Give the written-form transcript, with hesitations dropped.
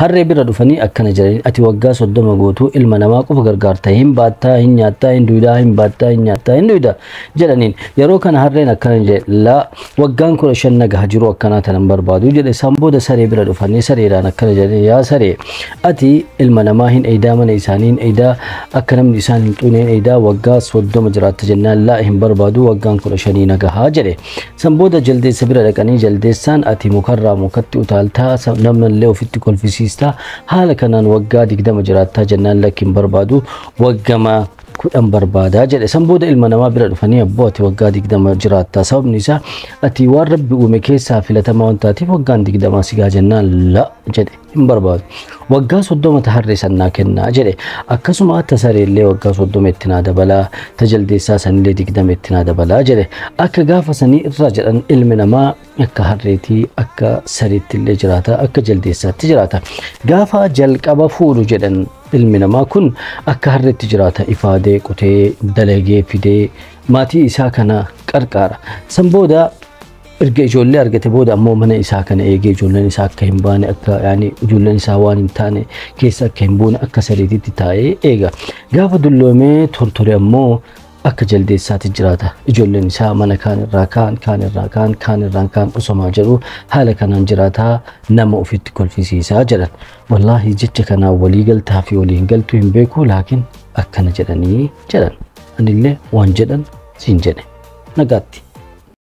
Harree bira dhufanii akkana jedhanii, ati waggaa 30 guutuu ilma namaa qofa gargaarta, hin baattaa, hin nyaattaa, hin duudaa, hin baattaa, hin nyaattaa, hin duudaa jedhaniin. Yeroo kana harreen akkana jedhe, laa, waggaan 15 nagaha jiru, akkanaa tanan barbaadu jedhe. San booda saree bira dhufanii sareedhaan akkana jedhanii, yaa saree, ati ilma namaa hin eeydaa, mana isaanii hin eeydaa, akka namni isaan hin xuune hin eeydaa, waggaa 30 jiraatta jennaan, laa, hin barbaadu, waggaan 15 nagahaa jedhe. San booda jaldeessa bira dhaqanii, jaldeessaan, ati mukarraa mukatti utaaltaa, namnallee ofitti kolfisiistaa, haala kanaan waggaa 20 jiraattaa jennaan, lakki, hin barbaadu, waggama 10 barbaadaa jedhe. San booda ilma namaa bira dhufanii, abboo, ati waggaa 20 jiraattaa, sababni isaa ati waan Rabbi uume keessaa filatamaa waan taateef waggaan 20 sigaa jennaan, la jedhe, hin barbaadu, waggaa 30 ta harree sannaa kennaa jedhe. Akkasuma ta sareellee waggaa 30 itti naa dabalaa, ta jaldeessaa sanillee 20 itti naa dabalaa jedhe. Akka gaafa sanii irraa jedhan, ilmi namaa akka harreetii, akka sareetti illee jiraata, akka jaldeessaatti jiraata. Gaafa jalqaba fuudhu jedhan, ilmi namaa kun akka harreetti jiraata, ifaadee qotee dalagee fidee maatii isaa kana qarqaara. San booda erga ijoollee argate booda ammoo mana isaa kana eegee, ijoolleen isaa akka hin baane, akka yaani ijoolleen isaa waan hin taane keessa akka hin buune, akka sareetitti taa'ee eega. Gaafa dulloomee tortore ammoo akka jaldeessaatti jiraata. Ijoolleen isaa mana kaan irraa kaan, kaan irraa kaan, kaan irraa kaan osomaa jedhu haala kanaan jiraataa nama ofitti kolfisiisaa jedhan. Wallaahi jecha kanaan walii galtaa fi walii hin galtuu hin beeku, laakiin akkana jedhanii jedhan. Anillee waan jedhan siin jedhe. Nagaatti.